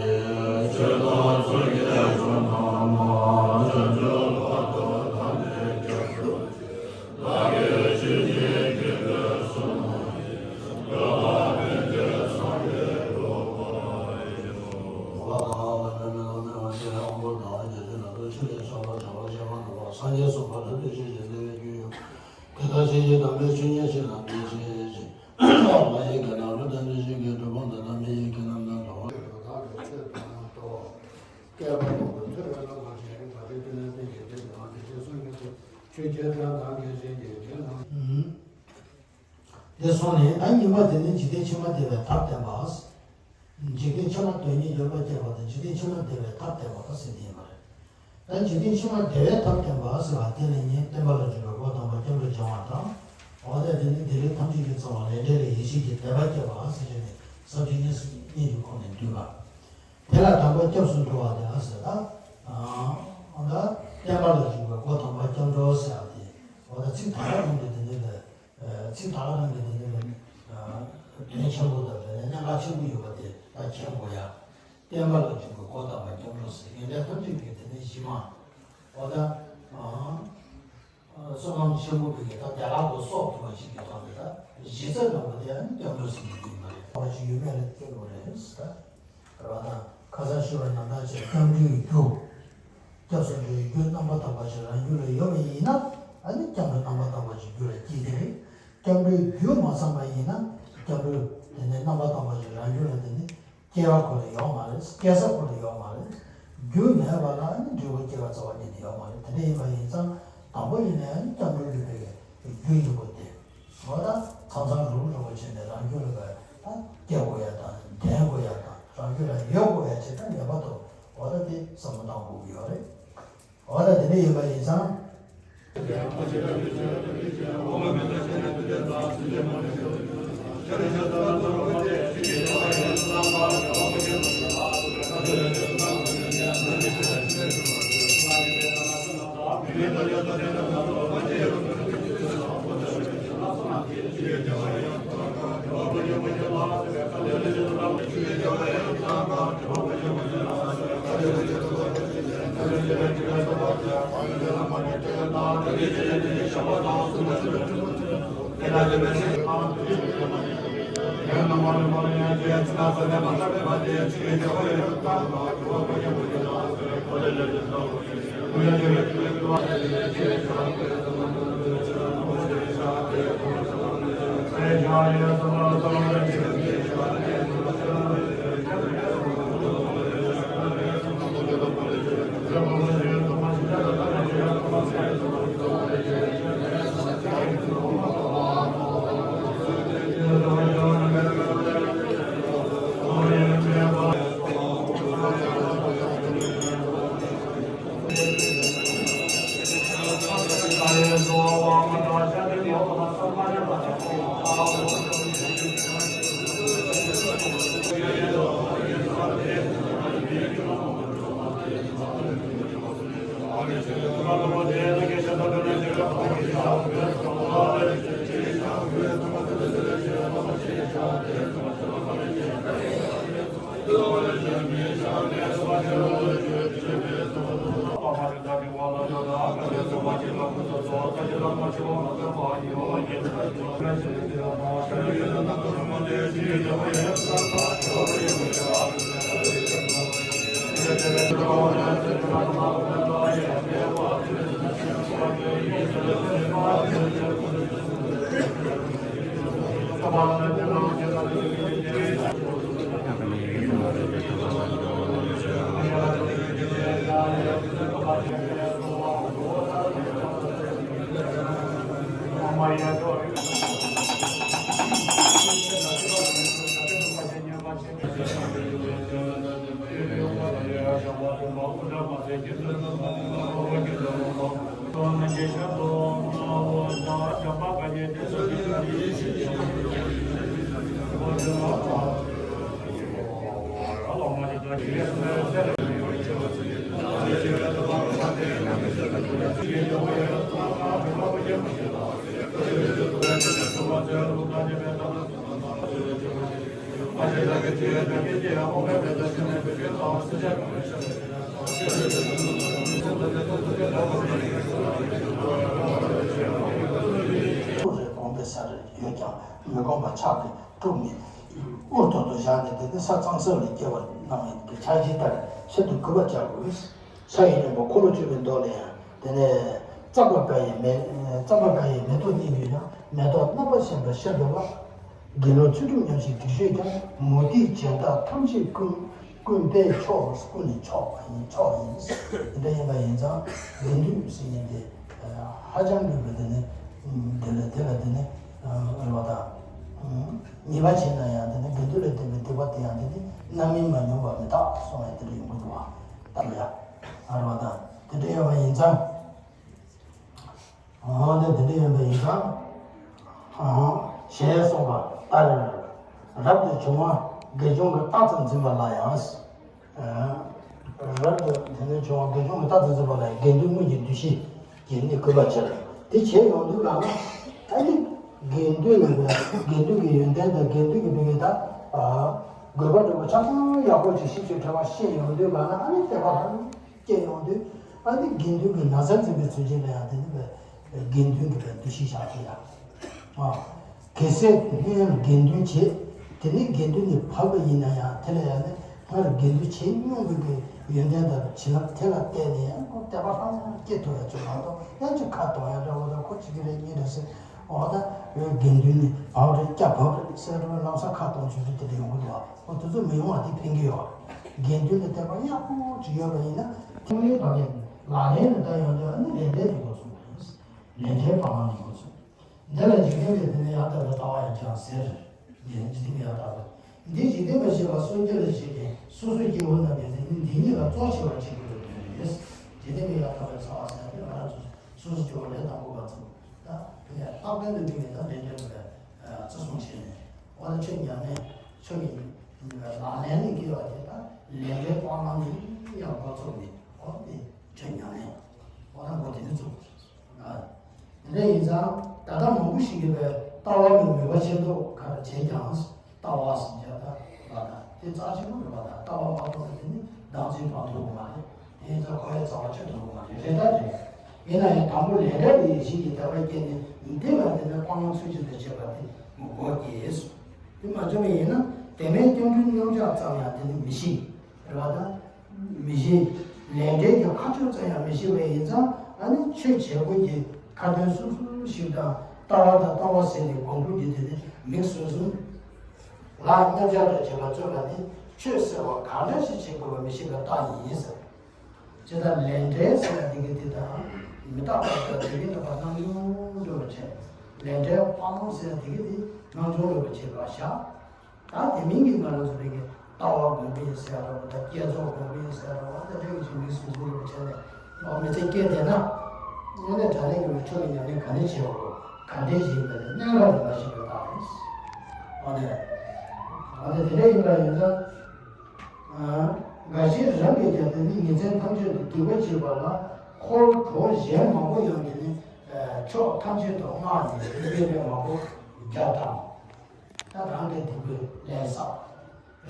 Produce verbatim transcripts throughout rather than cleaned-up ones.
དེ་ལྟར་ཤེས་བཞིན་དམ་པའི་ཆོས་ཉན་ཤེས་ལ་འདི་ཤེས་ཤིང་། མ་ཡིན་གྱི་ནང་བློ་དང་ནི་ཤེས་ཀྱི་གྲུབ་པ་འདི་དག་མི་ཡིན་གྱི་རྣམ་སྣང་དང་། བདག་གི་ཆོས་དང་དོ། བསྐལ་པ་མང་པོ་ཐོས་པའི་བློ་གང་ཞིག་བ་དེ་དེ་ལ་བརྟེན་ཅིང་དེ་དང་དེ་བཞིན་གསུང་གི་ཚུལ་ཆོས་ཁྱད་དང་དག་གི་ཞིང་གི་དེ་ལ། དེ་སོང་ནས་ད་གཉིས་པ་དེ་ནི་འཇིག་རྟེན་ཕྱི་མ་བདེ་བའི་ཐབས་བསྟན་པ། འཇིག་རྟེན་ཕྱི་མ་དོན་གཉིས་འགྱུར་བ་སྐྱེད་པ་དང་འཇིག་རྟེན་ཕྱི་མ་བདེ་བའི་ཐབས་བསྟན་པ་ཟེར་དེ་ཡིན་པ་རེད། ད་འཇིག་རྟེན་ཕྱི་མ་བདེ་བའི་ཐབས་བསྟན་པ་ཟེར་བ་དེ་ནི་ངས་བསྟན་པ་ལ་འཇུག་པའི་སྒོ་དམ་པ་སྐྱབས་འགྲོ་སྦྱང་བ་དང་། འོ་ད་དེ་ནི་བདེ་ལེགས་ཐམས་ཅད་ཀྱི་རྩ་བ་ལས་འབྲས་ལ་ཡིད་ཆེས་ཀྱི་དད་པ་སྐྱེ་བ་ཟེར་བྱས་ནས་ས་བཅད་གཉིས་སུ་གཉིས་ཀྱི་ཁོངས་ནས་བསྡུས་པ། དེ་ལ་དམ་པ་སྐྱབས་སུ་འགྲོ་བ་དེ་ལ་ཟེར་ད། འོ་ད་བསྟན་པ་ལ་འཇུག་པའི་སྒོ་དམ་པ་སྐྱབས་འགྲོ་ཟེར་བ་དེ། འོ་ད་ཚིག་ད་ག་རང་གི་དེ་འདྲ་ལ། ཚིག་ད་ག་རང་གི་དེ་འདྲ་ལ། དོན་ཆེན་པོ་དང་དེ་ནས་གནད་འགག་ཆེན་པོ་ཡོད་པ་དེ་ད་མཁྱེན་དགོས་ཡ། བསྟན་པ་ལ་འཇུག་པའི་སྒོ་དམ་པ་སྐྱབས་འགྲོ་ཟེར་ཡོན་ཏན་ཐམས་ཅད་ཀྱི་དེ་ནས་གཞི་མ། འོ་ད། བསོད་ནམས་ཆེན་པོ་བོད་ཀྱི་ད་བདེ་བླག་ཏུ་སོགས་ཐུབ་པ་ཞིག་གི་ཐོག་ནས་ད་གཞི་རྩ་དང་པོ་དེ་ཨ་ནི་སྐྱབས་འགྲོ་ཟེར་གྱི་ཡིན་པ་རེད། ཐོག་ཅིག་ཡོད་མེད་ལ་བལྟ་དགོས་རེད་ཟེར། རེད་བ་དང་ཁ་སང་ཞུས་པ་ནང་ལྟར་ཅིག་སྐྱབས་འགྲོའི་རྒྱུ། སྐྱབས་སུ་འགྲོའི་རྒྱུ་རྣམ་པར་དག་པ་ཞིག་རང་རྒྱུད་ལ་ཡོད་པ་ཡིན་ན་ཨ་ནི་སྐྱབས་འགྲོ་རྣམ་པར་དག་པ་ཞིག་རྒྱུད་ལ་སྐྱེ་གི་རེད། སྐྱབས་འགྲོའི་རྒྱུ་མ་ཚང་པ་ཡིན་ན་སྐྱབས་འགྲོ་དེ་ནས་རྣམ་པར་དག་པ་ཞིག་རང་རྒྱུད་ལ་དེ་ནི། སྐྱེ་བ་ཁོ་ན་ཡོད་མ་རེད། སྐྱེ་ས་ཁོ་ན་ཡོད་མ་རེད། རྒྱུ་མེད་པ་ལ་ནི་འབྲས་བུ་སྐྱེ་བ་རྩ་བ་ཉིད་ནས་ཡོད་མ་རེད། དེ་འདྲ་ཡིན་པ་ཡིན་ཙང་དང་པོ་ཡིན་ནའི་ནི་སྐྱབས་འགྲོ་ཡིན་པའི་རྒྱུ་ཡིན་པོ་དེ། འོ་ད་མཚམས་མཚམས་རུག་རུག་བྱས་ནས་རང་རྒྱུད་ལ་ད་སྐྱེ་དགོས་ཡ་དང་ལྡན་དགོས་ཡ་དང་རང་རྒྱུད་ལ་ཡོད་དགོས་ཡ་ཅིག་ད་ངེས་པར་དུ་འོ་ད་དེ་བསམ་བློ་བཏང་དགོས་ཀྱི་ཡོད་རེད། འོ་ད་དེ་འདྲ་ཡིན་པ་ཡིན་ཙང་། རེ་དགོངས་པའི་སར་ཡོད་ཀྱང་མི་དགོངས་པ་ཆགས་ཏེ་དཀྲུགས་ནས་དབུར་ཐོག་ཏུ་བཞག་ནས། དེ་ནས་ས་གཙང་སོགས་ལས་སྐྱེ་བ་རྣམས་ཀྱི་ཕྱག་བཞེས་ལྟར་ཤིན་ཏུ་གུས་པར་བྱ་དགོས། ས་ཡི་སྙིང་པོ་འཁོར་ལོ་བཅུ་པའི་མདོ་ལས་ཡང་དེ་ནས། རྩམ་པ་འབབ་ཡི་མེ་རྩམ་པ་འབབ་ཡི་མེ་ཏོག་རྙིད་ཡོད་ཀྱང་། མེ་ཏོག་རྣམ་པར་ཤེས་པ་ཤིན་ཏུ་ལགས། དགེ་སློང་ཚུལ་ཁྲིམས་ཉམས་ཤིང་དྲི་ཤོས་ཀྱང་། མུ་སྟེགས་སྦྱིན་བདག་ཐམས་ཅད་ཀུན། ཀུན་པས་ཆོག་ཀུན་ནས་ཆོག་པ་ཡིན། ཆོག་ཡིན། དེ་འདྲ་ཡིན་པ་ཡིན་ཙང་དགེ་འདུན་ཟེར་མཁན་དེ་ཧ་ཅང་གི་བས་དེ་ནི་དེ་ལ་དེ་ལ་དེ་ནི་འོས་པ་དང་། ཉེས་པ་བྱས་ན་ཡང་དེ་ནི་དགེ་འདུན་ལ་ལྡན་པའི་སྡིག་པ་དེ་ཡང་དེ་ནི་རྣམ་སྨིན་མ་མྱོང་བ་མི་རྟག་གསུང་བའི་དེ་འདྲ་ཡོང་གི་འདུག་བ། ལྟ་ལ་ཡ། འོས་པ་དང་དེ་འདྲ་ཡོད་པ་ཡིན་ཙང་། འོ་ན་དེ་འདྲ་ཡིན་པ་ཡིན་ཙང་། ཞེས་གསུངས་པ་ལྟར། རབ་ཏུ་བྱུང་བ་དགེ་སྦྱོང་གི་རྟགས་ཙམ་འཛིན་པ་ལ་ཡང་། རབ་ཏུ་དེ་ནས་བྱུང་བ་དགེ་སྦྱོང་གི་རྟགས་ཙམ་འཛིན་པ་ལ་ཡང་དགེ་འདུན་དངོས་ཀྱི་འདུ་ཤེས་ཀྱིས་ནི་གུས་པར་བྱེད། དེ་བྱས་ཡོང་དུས་ལ་ན། ཨ་ནི་དགེ་འདུན་ལ་དགེ་འདུན་གྱི་ཡོན་ཏན་དང་དགེ་འདུན་གྱི་བི་གི་ད་དགོས་པ་འགྲུབ་པ་ཆ་ཚང་ཡག་པོ་ཅིག་ཤེས་ཚུལ་བྲལ་བ་ཤེས་ཡོང་དུས་ལ་ན། ཨ་ནི་དད་པ་ལ་ནི། སྐྱེ་ཡོང་དུས། ཨ་ནི་དགེ་འདུན་གྱི་ན་ཚ་འཛིན་པའི་ཚུལ་གྱིས་ལ་ཡང་དེ་ནི་བས་དགེ་འདུན་གྱི་བས་འདུ་ཤེས་བཞག་གི་ཡ། ཨ། གལ་སྲིད་སྔོན་དགེ་འདུན་བྱེད། དེ་ནས་དགེ་འདུན་ནས་བབས་པ་ཡིན་ན་ཡང་དེ་ལ་ཡང་ནི་སྔར་དགེ་འདུན་བྱེད་མྱོང་བའི་གི་ཡོན་ཏན་དང་བྱིན་རླབས་དེ་ལ་བརྟེན་ནས་ཡང་ཁོ་དད་པ་ལྷག་ཙམ་སྐྱེ་ཐུབ་ཡ་ཚུལ་མ་གཏོགས་ཡང་ཅིག་ཁ་གཏོང་ཡ་འདྲ་བོ་དང་ཁོ་གཅིག་གི་རེ་གཉིས་རེ་ཟེར། འོ་ད་དགེ་འདུན་ནས་བབས་རེད་སྐྱ་བབས་རེད་ཟེར་འགྲོ་ལམ་སང་ཁ་གཏོང་ཚུལ་དེ་འདྲ་ཡོང་གི་འདུག་བ། ཁོ་དེ་ཚོ་མི་ཡོང་བ་དེ་ཕན་གྱི་ཡོད། དགེ་འདུན་ལ་དད་པ་ཡག་པོ་ཅིག་ཡོད་པ་ཡིན་ན། ཐུན་མོང་བ་ནས་ལག་ལེན་ལ་བསྟར་ཡོང་དུས་ཨ་ནི་ལས་འབྲས་ཀྱི་འགོ་ཚུགས་པ་ཡིན། ལས་འབྲས་སྤང་བླང་གི་འགོ་ཚུགས། འདི་ལ་འཇིག་རྟེན་པའི་དེ་ནི་ཡང་དག་པའི་ལྟ་བ་ཡང་ཀྱང་ཟེར། འདི་ནི་འཇིག་རྟེན་པའི་ཡང་དག་པ། འདི་འཇིག་རྟེན་པ་ཞེས་པ་སངས་རྒྱས་ལ་བཞེད་དེ་སོ་སོའི་སྐྱེ་བོ་རྣམས་ཀྱི་དེ་ནི་འདི་ཉིད་ལ་གཙོ་ཆེ་བར་བྱེད་དགོས་པའི་དོན་རེད། འཇིག་རྟེན་པའི་ཡང་དག་པའི་རྩ་བ་ཟེར་ན་དེ་ང་རང་ཚོ་སོ་སོ་སྐྱེ་བོ་ལས་དང་པོ་པ་ཚོ། ད་དེ་ནས་ལྷག་དོན་དུ་དམིགས་ནས་ད་ལས་འབྲས་ལ་བརྩི་སྲུང་བྱས་ནས། འོ་ན་ཆོས་ཉམས་ལེན། ཆོས་ཀྱི་ལག་ལེན་ལ་སྐྱེལ་བ་དེ་དང་ལས་འབྲས་སྤང་བླང་ནི་ཡང་འགོ་ཚུགས་ནས། འོ་དེ་ཆོས་ཉམས་ལེན། འོ་ན་འགོ་དེ་ནས་ཚུགས། ཨ། དེ་འདྲ་ཡིན་ཙང་ད་ལྟ་མང་པོ་ཞིག་གིས་པའི་ལྟ་བ་ལ་མོས་པ་ཆེ་མདོག་ཁ་བྱས་ཀྱང་། ལྟ་བ་ཟེར་བྱ་ད་ལ་ད་དེ་རྩ་ཆེན་པོ་རེད་པ། ད་ལྟ་བ་མ་གཏོགས་པ་དེ་ནི་བདག་འཛིན་སྤང་ཐུབ་ཀྱི་མ་རེད། དེ་ཡིན་ཙང་ཁོ་ཡི་རྩ་བ་ཆོད་ཐུབ་ཀྱི་མ་རེད། རེད་ད་རེད། ཡིན་ན་ཡང་དང་པོ་ལས་འབྲས་ལ་ཡིད་ཆེས་ཀྱི་དད་པ་སྐྱེས་ནས་འདི་ལ་དེ་ནས་སྤང་བླང་ཚུལ་བཞིན་དུ་བྱེད་པ་དེ་མགོ་སྐྱེས་སོ། དེ་མ་བྱུང་བ་ཡིན་ན་དེ་མིན་སྐྱབས་འགྲོའི་རྣམ་གཞག་ཙམ་ཡང་དེ་ནི་མི་ཤེས། རེད་པ། ད་མི་ཤེས། ལས་འབྲས་ཀྱི་ཁ་ཕྱོགས་ཙམ་ཡང་མི་ཤེས་པ་ཡིན་ཙང་། ཨ་ནི་ཆོས་བྱེད་སྒོ་གི་ཁ་ཏོན་སོ་སོ་ཞིག་དང་། ལྟ་བ་དང་ལྟ་བ་ཟེར་ནས་གོང་བུ་གྱི་དེ་ནི་མིག་ཟུམ་ཟུམ། ལ་མཉམ་བཞག་དང་བྱེད་པ་བརྩོན་པ་ནི་ཆོས་ཟེར་བ་གང་འདྲ་ཞིག་བྱེད་དགོས་པ་མི་ཤེས་པའི་རྟགས་ཡིན་ཟེར། ཇི་ལྟར་ལས་འབྲས་ཟེར་ཡ་དེ་གི་དེ་དང་། མི་རྟག་པ་དང་དེ་གི་རྟག་པ་སྣང་ཆུང་འགྲོ་བར་བྱེད། ལས་འབྲས་སྤང་ཟེར་ཡ་དེ་གི་དེ་སྣང་ཆུང་འགྲོ་བར་བྱེད་པ་བཞག། ད་དེ་མིན་གྱི་ང་རང་ཚོ་རིག་གི་ལྟ་བ་དགོས་ཀྱི་ཡིན་ཟེར་ར་བ་དང་། བསྐྱེད་རྫོགས་དགོས་ཀྱི་ཡིན་ཟེར་ར་བ་དང་། དེ་འདྲ་གི་ཅིག་མིག་ཟུམ་ཟུམ་འགྲོ་བར་བྱས་ནས་ཨོ་མི་ཚེ་སྐྱེལ་བསྡད་ན། དངོས་གནས་དྲང་གནས་ཀྱི་ཆོས་ཀྱི་ཉམས་ལེན་ག་འདྲ་བྱེད་དགོས། ག་འདྲ་བྱེད་དགོས་ནས་གནད་འགག་དེ་མ་ཤེས་པའི་རྟགས་རེད། འོ་དེ། འོ་དེ་དེ་འདྲ་ཡིན་པ་ཡིན་ཙང་། འགའ་ཞིག་རང་གིས་ཀྱང་དེ་ནི་ཉིན་མཚན་ཐམས་ཅད་དུ་སྡིག་པ་བྱེད་པ་ལ་འཁོར་གྲོགས་གཞན་མང་པོ་ཡང་དེ་ནི་ཕྱོགས་ཐམས་ཅད་དུ་མངགས་ནས་སྡིག་པའི་ལས་མང་པོ་བརྒྱབ་དང་། ད་རང་གིས་སྡིག་པའི་ལས་བསགས།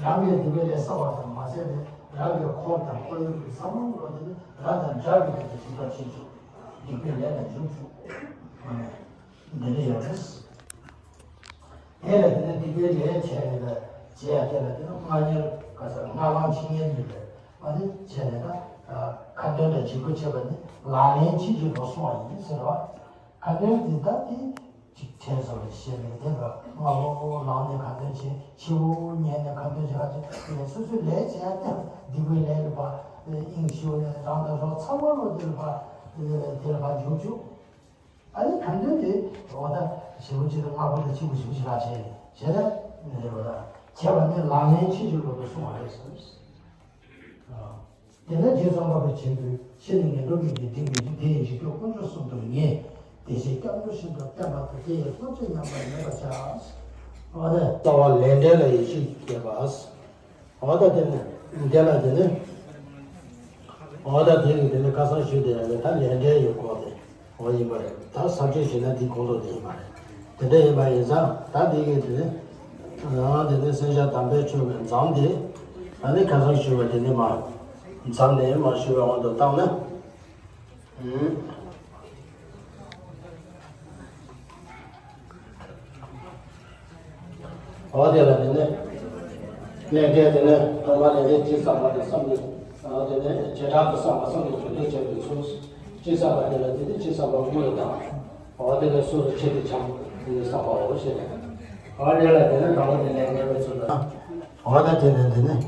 རང་གིས་སྡིག་པའི་ལས་བསགས་པ་ཙམ་མ་ཟད་པའི་རང་གི་འཁོར་དང་འཁོར་ཡུལ་གྱི་ས་བོན་ལོ་དེ་ནི་རང་དང་འདྲ་བའི་སྡིག་པ་བྱེད་ཆོག་སྡིག་པའི་ལས་ལ་འཇུག་ཆོག་འདི་འདྲ་ཡོད་རེད། དེ་ལ་དེ་ནི་སྡིག་པའི་ལས་བྱས་ནས་ལ་བྱེད་ཡ་དེ་ལ་དེ་ནི་སྔ་ཉལ་ག་ས་སྔ་ལངས་ཕྱི་ཉལ་ཡོད་པས། ཨ་ནི་བྱས་ནས་ད་ཁ་ཏོན་དང་བྱེད་སྒོ་བྱེད་པ་ནི་ལག་ལེན་ཕྱིན་ཅི་ལོག་སོང་བ་ཡིན་ཟེར་བ། ཁ་ཏོན་འདི་ད་དེ་ཅིག་ བྱས་སོ་ཞེས་ནས་དེ་ལ་སྔ་པོ་ལངས་ནས་ག་འདོན་བྱེད། ཕྱི་པོ་ཉལ་ནས་ག་འདོན་བྱེད། ག་ཚོད་ནས་སོ་སོའི་ལས་བྱས་ཏེ་སྡིག་པའི་ལས་ལ་ཕར་དབྱིངས་ཞུགས་ནས་རང་དང་རོགས་ཚང་མ་ལོ་དེ་ལ་ཕར་དེ་ལ་ཕར་འཇུག་བཅུག་ཨ་ནི་ག་འདོན་དེ་འོ་ད་ཞེ་པོ་ཅིག་ལ་སྔ་པོ་དང་ཕྱི་པོ་ཞེ་པོ་ཅིག་ལ་བྱས་བྱས་ཏེ་ནི་རེད་པ། ད་བྱས་པ་ནི་ལག་ལེན་ཕྱིན་ཅི་ལོག་ཏུ་སོང་བ་རེད་ཟེར། དེ་ནས་རྗེ་ཙོང་ཁ་པ་ཆེན་པོས་ཕྱི་ནས་ངན་འགྲོ་མི་གི་སྡིག་མི་འཇུག་དེ་ཡི་འཇིགས་སྐྱོབ་དཀོན་མཆོག་གསུམ་དུ་ངེས། དེ་བཞིན་སྐྱབས་འགྲོ་ཤིན་ཏུ་བརྟན་པ་དང་། དེ་ཡི་སྲོག་ཆགས་ཉམས་པར་མེད་པར་བྱ། འོ་དེ་རྩ་བ་ལས་འབྲས་ལ་ཡིད་ཆེས་བསྐྱེད་པ། འོ་ད་དེ་ནས་དེ་ལ་དེ་ནས་འོ་ད་དེ་ནས་དེ་ནས་ཁ་སང་ཞུས་དེ་ཡང་ད་ལས་འབྲས་ཡོད་སྐོར་དེ། འོ་ཡིན་པ་རེད། ད་ས་བཅད་བྱས་ན་འདི་གོང་དུ་དེ་ཡིན་པ་རེད། དེ་འདྲ་ཡིན་པ་ཡིན་ཙང་ད་འདི་གི་དེ་ནི་ཡང་དེ་ནི་སེང་ཤ་དམ་པའི་ཆོས་ཀྱི་མཚམས་དེ་ད་ནི་ཁ་སང་ཞུས་པ་དེ་ནི་མ་མཚམས་ནས་མ་ཞུས་པའི་དབང་དུ་བཏང་ན། འོ་དེ་ལ་དེ་ནས་ལས་འབྲས་དེ་ནས་ཐོག་མ་ལས་འབྲས་སྤྱི་བསགས་པ་དང་བསམ་གྱིས། འོ་དེ་ནས་བྱེ་བྲག་ཏུ་བསགས་པ་བསམ་གྱིས་མི་ཁྱབ་པའི་ཚུལ། སྤྱི་བསགས་པ་དེ་ལ་དེ་ནས་སྤྱི་བསགས་པ་དངོས་དང་། འོ་དེ་ལས་སོ་སོ་ཆེད་དུ་འཆང་དེ་ནས་བསགས་པའོ་ཞེས་ནས། འོ་དེ་ལ་དེ་ནས་དང་པོ་དེ་ལས་ངེས་པའི་ཚུལ་དང་། འོ་ད་དེ་ནས་དེ་ནས།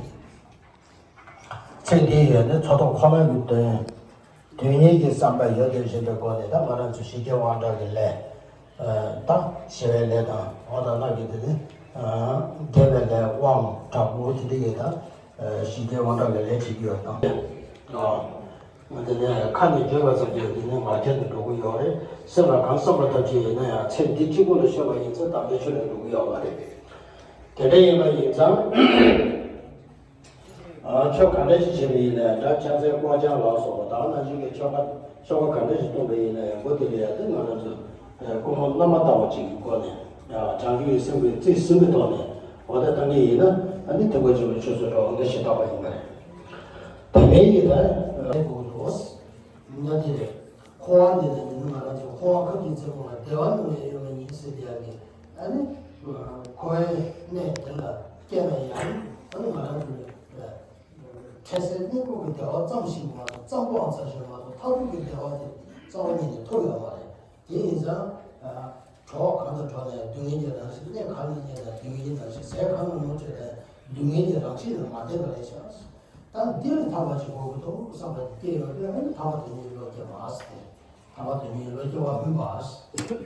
ཚེ་འདིའི་ཡོན་ཏན་འཚོ་ཐབས་ཁོ་ན་གི་དོན། དོན་གཉེར་གྱི་བསམ་པ་ཡོད་དེ་བཞིན་པའི་སྒོ་ནས་ད་ང་རང་ཚོ་ཞི་རྒྱས་དབང་དྲག་གི་ལས། ད་ཞི་བའི་ལས་དང་འོ་ད་ལྷ་གི་དེ་ནི་དགེ་བའི་ལས་དབང་དྲག་པོ་དེ་འདྲ་གི་ད་ཞི་རྒྱས་དབང་དྲག་གི་ལས་བྱེད་ཀྱི་ཡོད་དང་། དེ་ནས་ཁ་ནས་བརྗོད་པ་ཙམ་གྱིས་དེ་ནི་མ་ཁྱེར་དུ་འགྲོ་གི་ཡོད་རེད། སེམས་ལ་གང་བསམ་པ་ལྟར་བྱས་ཡིན་ན་ཡང་ཚེ་འདི་གཅིག་པུ་ལ་ཤོར་བ་ཡིན་ཚེ་དམ་པའི་ཆོས་ལ་འགྲོ་གི་ཡོད་མ་རེད། དེ་འདྲ་ཡིན་པ་ཡིན་ཙང་། ཆོས་ག་འདྲ་ཞིག་བྱེད་པ་ཡིན་ན་ཡང་འདྲ། ཕྱག་འཚལ་སྐོར་སྦྱང་ལ་སོགས་པ་དང་ན་གཞོན་གྱི་ཆོ་ག་ཆོ་ག་ག་འདྲ་ཞིག་གཏོང་པ་ཡིན་ན་ཡང་འགོ་དེ་ལ་ཡང་དེ་ང་རང་ཚོ་སྐུ་ཕྲེང་བླ་མ་ལྟ་བུ་ཅིག་གི་སྒོ་ནས་བྱང་ཆུབ་ཀྱི་སེམས་ཀྱི་རྩིས་ཟིན་པའི་ཐོག་ནས་འོ་ད་བཏང་གི་ཡིན་ན་ཨ་ནི་དེ་བ་ཅིག་ལ་ཆོས་སུ་འགྲོ་འོང་གི་ཞེས་བཏགས་པ་ཡིན་པ་རེད། དེ་མིན་ཡིན་ན་དགོས་འདུག་ན་དེ་རེད། འཁོར་བ་འདི་ལ་ནི་ང་རང་ཚོ་འཁོར་བ་ཁ་ཐུག་ཚེ་སྔོན་ལ་བདེ་བ་མྱོང་ཡས་ཡོད་མ་ཡིན་ཟེར་དེ་ཡང་གི་ཨ་ནི་འཁོར་བའི་གནས་དེ་ལ་སྐྱེས་ན་ཡང་ཨ་ནི་ང་རང་ཚོ་ནི་འཕྲལ་སེལ་གནས་སྐབས་ཀྱི་བདེ་བ་ཙམ་ཞིག་མ་གཏོགས་ཙམ་པོའང་ཙམ་ཞིག་མ་གཏོགས་མཐར་ཐུག་གི་བདེ་བ་དེ་རྩ་བ་ཉིད་ནས་ཐོབ་ཡོད་མ་རེད། དེ་ཡིན་ཙང་གྲོགས་གང་དང་གྲོགས་ནས་སྡུག་བསྔལ་གྱི་རང་བཞིན། གནས་གང་ལ་གནས་ན་སྡུག་བསྔལ་གྱི་རང་བཞིན། ཟས་གང་ལ་ངོ་སྤྲོད་ནས་སྡུག་བསྔལ་གྱི་རང་བཞིན་ལ་མ་བརྟེན་པ་རེད་ཤག་ད་འདི་ལ་ཐར་པ་ཅིག་དགོས་ཀྱི་འདུག་བསམ་པ་སྐྱེ་ཡོང་དུས་ཨ་ནི་ཐར་པ་དོན་གཉེར་བློ་སྐྱེ་བ་ཟེར། ཐར་པ་དོན་གཉེར་བློ་སྐྱེ་བ་སྨོན་པ་ཟེར།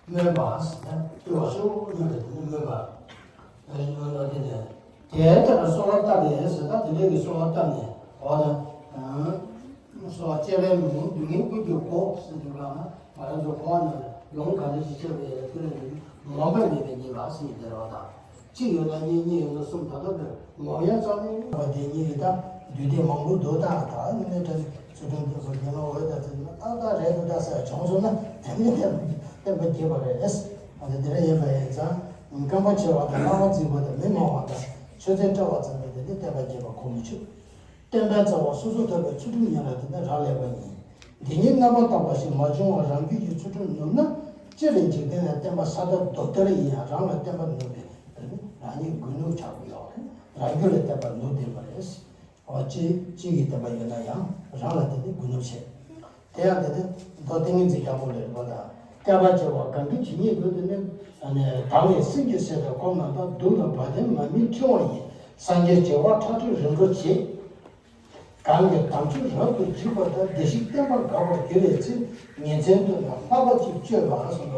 སྨོན་པ་ཟེར་ན་སྤྲུལ་བ་ཤོག་སྨོན་པ་དེ་ནི་སྨོན་པ། ཨ་ནི་སྨོན་པ་དེ་ནས་དེའི་ཐད་ལ་གསོལ་བ་བཏབ་ནས་ཟེར། ད་དེ་འདྲའི་གི་གསོལ་བ་བཏབ་ནས་འོ་ན། གསོལ་བ་སྤྱད་པས་མི་ཉམས་སྡུག་བསྔལ་ཀུན་གྱི་སྒོ་ཟེར་དུས་གང་ན་ང་རང་ཚོ་འཁོར་བ་ནང་ལ་ལུང་ག་འདྲ་ཞིག་བཤད་པ་ཡིན་ན་དེ་ལ་ནི་ངོམས་པ་མེད་པའི་ཉེས་པ་ཟེར་ཡིན་དེ་རེད་བ་དང་། གཅིག་ཡོད་ན་གཉིས། གཉིས་ཡོད་ན་གསུམ། ད་ལྟ་བས་ངོམས་ཡ་རྩ་ནས་ཡོད་པ་དེ་གཉིས་ཀྱི་ད་དུས་དེབ་མང་པོ་འདུག་ད་ད་ནི་ནས་དྲན་ཚུལ་ཁྲིམས་དེ་ཚོ་རྒན་ལགས་འོས་ད་ཚིག་ན་ཏག་ཏག་རེད་འདུག་ད་ཟེར་བྱུང་སོང་ན་དེ་ནི་བསྟན་པ་རྒྱས་པ་རེད། ཨ་ནི་དེ་འདྲ་ཡིན་པ་ཡིན་ཙང་རྐང་པ་ཕྱེ་བ་དང་རྣ་བ་འཛིན་པ་དང་མི་སྨྲ་བ་དང་ཆོས་ཚན་བཀྲལ་བ་ཙམ་གྱིས་དེ་ནི་བསྟན་པ་རྒྱས་པ་གོ་མི་ཆོད། བསྟན་པའི་རྩ་བ་སོ་སོར་ཐར་པའི་ཚུལ་ཁྲིམས་ཉམས་ལ་དེ་ནི་རག་ལས་པ་ཡིན། འདི་ཉིད་རྣམ་པར་དག་པ་ཞིག་མ་བྱུང་བར་རང་རྒྱུད་ཀྱི་ཚུལ་ཁྲིམས་ནུབ་ན། སྤྱིར་འཇིག་རྟེན་ལ་བསྟན་པ་ས་ཐག་རྡོ་གཏེར་ཡིན་ཡང་རང་ལ་བསྟན་པ་ནུབ་པས་དེ་ནི་རང་ཉིད་རྒུད་ནུབ་ཆགས་ཀྱི་ཡོད་རེད། རང་རྒྱུད་ལ་བསྟན་པ་ནུབ་བསྡད་པ་རེད། འོ་གཅིག་གཅིག་གིས་བསྟན་པ་ཡོད་ན་ཡང་རང་ལ་དེ་ནི་རྒུད་ནུབ་བྱེད། དེ་ཡང་དེ་ནི་མདོ་ཏིང་ངེ་འཛིན་རྒྱལ་པོ་ལས་རིག་པ་དང་བསྐལ་པ་བྱེ་བ་གང་གི་ཇི་སྙེད་ཀུན་ཏུ་ནི། དང་བའི་སེམས་ཀྱི་ཟས་དང་སྐོམ་རྣམས་དང་། གདུགས་དང་བ་དན་མ་རྨོས་ཕྲེང་བ་ཡིས། སངས་རྒྱས་བྱེ་བ་ཁྲག་ཁྲིག་རིམ་གྲོ་བྱེད། གང་གིས་དམ་ཆོས་རབ་ཏུ་འཇུག་པ་དང་། བདེ་གཤེགས་བསྟན་པ་འགག་པར་འགྱུར་བའི་ཚེ། ཉིན་མཚན་བསྟུན་ན་བསླབ་པ་གཅིག་སྤྱོད་པ་གསུངས་པ།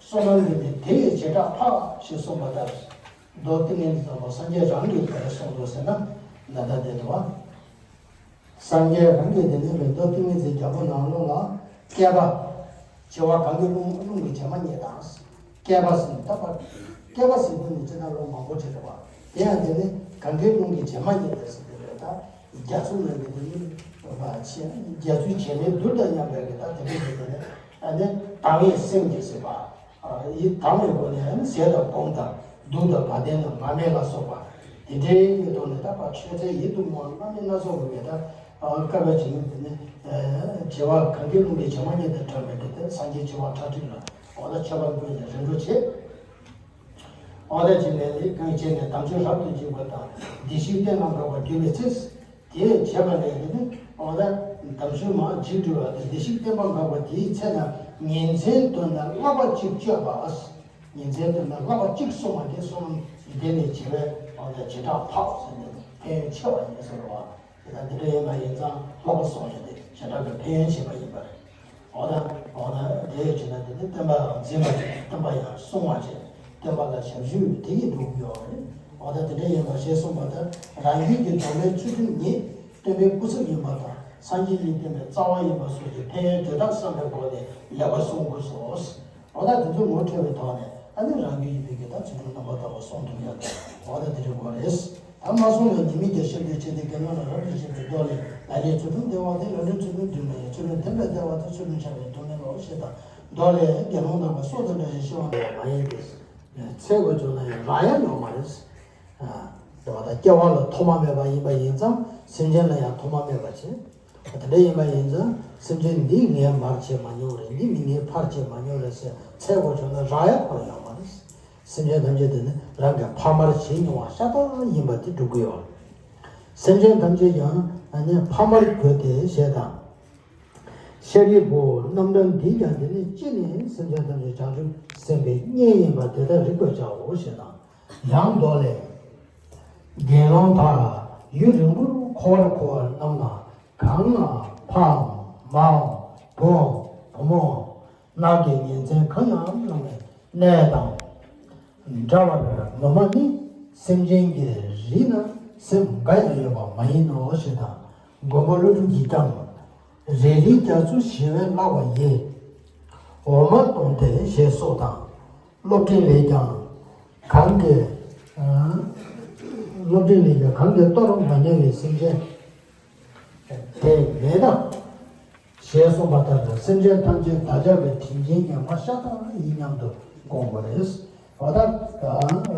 བསོད་ནམས་ཀྱི་ནི་དེ་ཡི་བྱེ་བྲག་འཕགས་ཞེས་གསུངས་པ་ལྟར། མདོ་ཏིང་ངེ་འཛིན་དང་པོ་སངས་རྒྱས་རང་གིས་ག་རེ་གསུངས་འདུག་ཟེར་ན་ད་ལྟ་དེ་འདུག་བ། སངས་རྒྱས་རང་གིས་དེ་ནས་མདོ་ཏིང་ངེ་འཛིན་རྒྱལ་པོ་ནང་ལོགས་ལ་བསྐལ་པ། བྱེ་བ་གང་གི་རླུང་རླུང་གི་བྱེ་མ་སྙེད་དང་། བསྐལ་པ་ཟེར་ནས་ད་བར། བསྐལ་པ་ཟེར་དུས་ནི་ཅི་ལྟར་ལོ་མང་པོ་བྱེད་པ། དེ་ཡང་དེ་ནི་གང་གི་རླུང་གི་བྱེ་མ་སྙེད་དང་ཟེར་དེ་རེད་ད། རྒྱ་མཚོ་ནང་གི་དེ་ནི་བ་ཆེ་རྒྱ་མཚོའི་བྱེ་མའི་རྡུལ་དང་མཉམ་པའི་གི་ད་དེ་འདྲ་ཞིག་དེ་ནི་ཨ་ནི་དྭངས་མའི་སེམས་ཀྱིས་ཟེར་བ། ཡིད་དྭངས་པའི་སྒོ་ནས་ཟས་དང་སྐོམ་དང་གདུགས་དང་བ་དན་དང་མ་སྨད་ལ་སོགས་པ་དེ་འདྲའི་ཐོག་ནས་ད་བར་ཆོས་ཚན་ཡིད་དུ་འོང་བ་སྣ་མིན་སྣ་ཚོགས་ཀྱི་ད་བསྐལ་པ་བྱེ་མ་དེ་ནི་བྱེ་བ་གང་གི་རླུང་གི་བྱེ་མ་སྙེད་དུ་གྲགས་པའི་དེ་སངས་རྒྱས་བྱེ་བ་ཁྲག་ཁྲིག་ལ་འོ་ད་མཆོད་པ་འབུལ་ནས་རིམ་གྲོ་བྱེད། འོ་ད་བྱེད་ནས་ནི་གང་བྱས་ནས་དམ་ཆོས་རབ་ཏུ་འཇུག་པ་དང་བདེ་གཤེགས་བསྟན་པ་འགག་པར་འགྱུར་བའི་ཚེ། དེ་བྱས་པ་ལས་ནི་འོ་ད་དམ་ཆོས་མར་འཇིག་འགྲོ་བ་དང་བདེ་གཤེགས་བསྟན་པ་འགག་པ་དེའི་ཚེ་ན་ཉིན་མཚན་བསྟུན་ན་བསླབ་པ་གཅིག་སྤྱོད་པ། ཉིན་མཚན་དུ་ན་བསླབ་པ་གཅིག་གསུངས་པ་དེ་གསུངས་དེ་ནས་བྱེད་པའི་འོ་ན་བྱེ་བྲག་འཕགས་ཟེར་ནས་ཕན་ཡོན་ཆེ་བ་ཡིན་ཟེར་བ། དེ་དང་དེ་འདྲ་ཡིན་པ་ཡིན་ཙང་ལྷག་པ་གསུངས་ཡོད་དེ་བྱེ་བྲག་གི་ཕན་ཡོན་ཆེ་བ་ཡིན་པ་རེད། འོ་ན་འོ་ན་དེ་བྱས་ན་དེ་ནི་བསྟན་པ་ཡང་འཛིན་པ་བྱེད། བསྟན་པ་ཡང་སྲུང་བ་བྱེད། བསྟན་པ་ལ་ཞབས་ཞུ་དེ་ཡིས་འགྲུབ་ཡོད་རེད། འོ་ན་དེ་འདྲ་ཡིན་པ་ཞེས་གསུངས་པ་ལྟར་རང་རྒྱུད་ཀྱི་འགྲོ་བའི་ཚུལ་ཁྲིམས་ཉིད་སྟོན་པའི་སྐུ་ཚབ་ཡིན་པ་དང་སངས་རྒྱས་ཀྱི་བསྟན་པའི་རྩ་བ་ཡིན་པ་སོགས་ཀྱི་ཕན་ཡོན་དོན་དག་བསམ་པའི་སྒོ་ནས་ལེགས་པར་གསུང་དགོས་སོ། འོ་ན་དེ་ཚོ་ངོ་འཕྲོད་པའི་ཐོག་ནས་ཨ་ནི་རང་རྒྱུད་ཀྱི་བོད་ཀྱི་ད་ཚུལ་ཁྲིམས་རྣམ་པར་དག་པ་སྲུང་ཐུབ་ཡ་དང་འོ་ན་དེ་འདྲ་དགོས་རེད། ད་མ་སོང་ལ་ཉི་མའི་རྒྱལ་ཤེས་ལས་བྱེད་དེ་དགེ་སློང་ལ་རབ་ཏུ་བྱེད་པའི་མདོ་ལས། ལ་ལས་ཚུལ་ཁྲིམས་བདེ་བ་སྟེ། ལ་ལས་ཚུལ་ཁྲིམས་བདུན་ལ་ཡང་། ཚུལ་ཁྲིམས་བདེ་བ་སྟེ། ཚུལ་ཁྲིམས་བྱ་བའི་སྡུག་བསྔལ་ལོ་ཞེས་དང་། མདོ་ལས། དགེ་སློང་དག་པ་སྲོག་དང་འདྲ་ཞིང་ཤི་བ་མ་ཡིན་ཏེ། ཚེ་འགོར་བྱུང་ན་ཡང་རག་ཡ་ཡོད་མ་རེད། དེ་བ་དང་སྐྱེ་བ་ལ་ཐོག་མ་མེད་པ་ཡིན་པ་ཡིན་ཙང་སེམས་ཅན་ལ་ཡང་ཐོག་མ་མེད་པ་བྱེད། དེ་འདྲ་ཡིན་པ་ཡིན་ཙང་སེམས་ཅན་འདིས་ངའི་མར་བྱེད་མ་མྱོང་རེད། འདིས་མི་ངའི་ཕར་བྱེད་མ་མྱོང་རེད་ཟེར་ཚེ་འགོར་བྱུང་ན་རག་ཡ་ཁོ་རང་ཡོད་མ་རེད། སེམས་ཅན་ཐམས་ཅད་དེ་ནི་རང་གི་ཕ་མར་བྱེད་མྱོང་བ་ཤ་སྟག་ཡིན་པ་དེ་སྒྲུབ་ཀྱི་ཡོད་རེད། སེམས་ཅན་ཐམས་ཅད་ཀྱང་ཨ་ནི་ཕ་མར་གྱུར་ཏེ་ཞེས་དང་། ཤཱ་རིའི་བུ། རྣམ་གྲངས་འདིས་ཀྱང་དེ་ནི་སྤྱི་ནས་སེམས་ཅན་ཐམས་ཅད་བྱང་ཆུབ་སེམས་དཔའི་གཉེན་ཡིན་པ་དེ་ལྟར་རིག་པར་བྱའོ་ཞེས་དང་། ཡང་མདོ་ལས། དགེ་སློང་དག་ཡུན་རིང་པོར་འཁོར་བར་འཁོར་བ་རྣམས་ལ། གང་ལ་ཕའམ་མའམ་བུའམ་བུ་མོའམ་ནགས་ཀྱི་ཉིན་མཚན་གང་ཡང་སྣང་བའི་གནས་དང་འདྲ་བར་ངོ་མ་ནི་སེམས་ཅན་གྱི་རིགས་ན་སེམས་འགའ་ཡང་ཡོད་པ་མ་ཡིན་ནོ་ཞེས་དང་། མགོན་པོ་ཀླུ་སྒྲུབ་ཀྱིས་ཀྱང་། རེ་རེའི་རྒྱ་མཚོ་ཞེས་པས་བཀླག་པ་ཡི། འོ་མ་བཏུང་སྟེ་ཞེས་སོགས་དང་། སློབ་སྤྲིང་ལས་ཀྱང་། གང་གི། ཨ། སློབ་སྤྲིང་ལས་ཀྱང་གང་གིས་གཏོར་མ་ཉེ་བའི་སེམས་ཅན་དེ་མེད་ན། ཞེས་གསུངས་པ་ལྟར་སེམས་ཅན་ཐམས་ཅད་བདག་ཅག་གི་དྲིན་ཅན་ཉམ་ཐག་ཤ་སྟག་ཡིན་སྙམ་དུ་དགོངས་པ་རེད། འོ་ད་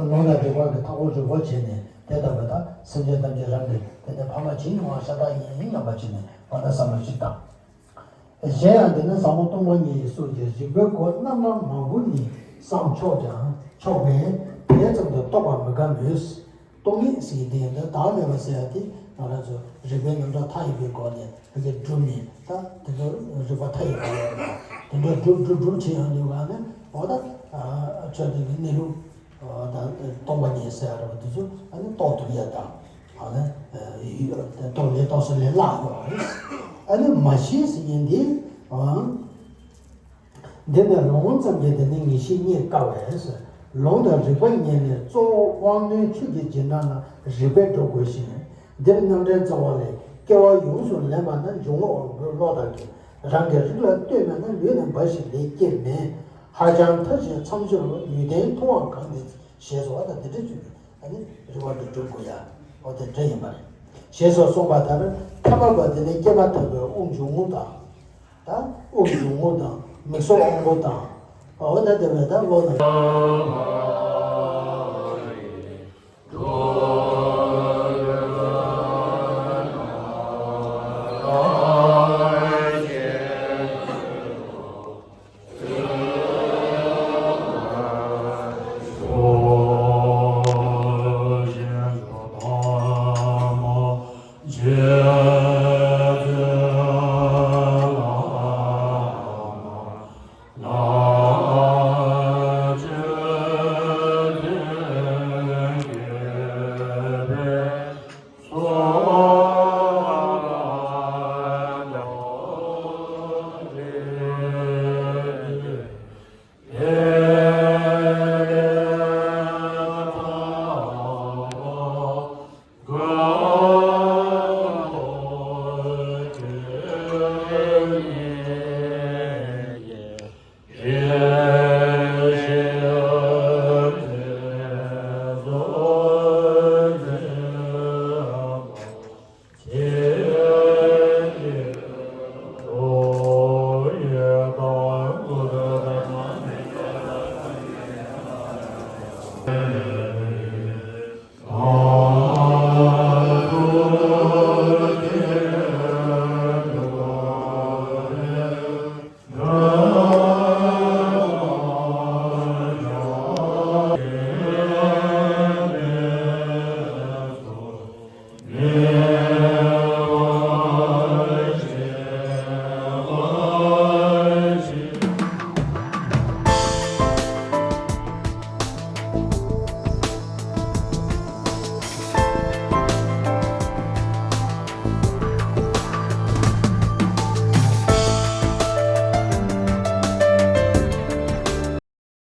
ལུང་དང་རིགས་པ་གི་མཐའ་འཁོར་རིགས་པ་བྱས་ནས་དེ་ལྟ་བུ་དག་སེམས་ཅན་ཐམས་ཅད་རང་གི་དེ་ནས་ཕ་མ་བྱེད་མྱོང་བ་ཤ་སྟག་ཡིན་སྙམ་པ་བྱས་ནས་འོ་ད་བསམ་བློ་ཅིག་བཏང་། གཞན་ཡང་འདི་ནི་ཟབ་མོ་སྟོང་པ་ཉིད་ཀྱི་སོགས་ཀྱི་རིགས་པའི་སྒོ་རྣམ་གྲངས་མང་པོ་ནས་བསམ་ཆོག་ཀྱང་ཆོག་པས་དེ་ཙམ་དུ་རྟོགས་པར་མི་དཀའ་མོད། སྟོང་ཉིད་ཟེར་དེ་འདི་བདག་མེད་པ་ཟེར་ཡ་དེ་ང་རང་ཚོ་རིགས་པའི་རྣམ་གྲངས་མཐའ་ཡས་པའི་སྒོ་ནས་ཕ་གིར་བསྒྲུབས་ནས་ད་དེ་ཚོ་རིགས་པ་མཐའ་ཡས་པ་ཡོད་པ་དེ་འདྲ་སྒྲུབ་སྒྲུབ་སྒྲུབ་བྱེད་ཡོང་དུས་ག་ནས་འོ་ད་ཆོས་དེ་གི་གནས་ལུགས། ད་སྟོང་པ་ཉིད་ཟེར་ཡ་རེད་པ་འདི་ཚོ་ཨ་ནི་རྟོགས་ཐུབ་ཡ་དང་ཨ་ནི་ཡུལ་རྟོགས་ལས་རྟོགས་སུ་ལས་བརླག་ཡོད་རེད། ཨ་ནི་མ་ཤེས་ཟེར་མཁན་འདི་འདི་ནས་ལུང་ཙམ་གྱིས་དེ་ནི་ངེས་ཤེས་རྙེད་དཀའ་བས། ལུང་དང་རིགས་པ་རྙེད་ནས་གཙོ་བོ་དབང་རྣོན་ཆོས་ཀྱི་རྗེས་འབྲང་ལ་རིགས་པས་སྒྲུབ་དགོས་ཤིང་། འདིར་རྣམ་འདྲེན་རྩ་བ་ལས་སྐྱེ་བ་ཡོངས་སུ་ལེན་པ་ན་འཇུག་ངོགས་དབང་པོའི་བློ་དག་གིས་རང་གི་རིགས་ལ་ལྟོས་མེད་ན་ལུས་ནི་འབའ་ཞིག་ལས་སྐྱེ་མེད། ཧ་ཅང་མཐའ་བཞིའི་མཚམས་སྦྱོར་ལ་ནུས་ལྡན་མཐོང་བ་གང་ནས་ཞེས་སོགས་ད་འདི་འདྲ་བརྗོད་པས་ཨ་ནི་རིགས་པ་འདི་སྒྲུབ་དགོས་ཡ་འོ་དེ་འདྲ་ཡིན་པ་རེད། ཞེས་སོགས་གསུངས་པ་ལྟར་ཐ་མལ་པ་དེ་ནི་སྐྱེས་མ་ཐག་པའི་དབུགས་འབྱུང་རྔུབ་དང་། ད་དབུགས་འབྱུང་རྔུབ་དང་མིག་སོགས་དབང་པོ་དང་འོ་ད་དེ་བས་ད་བློ་དང་།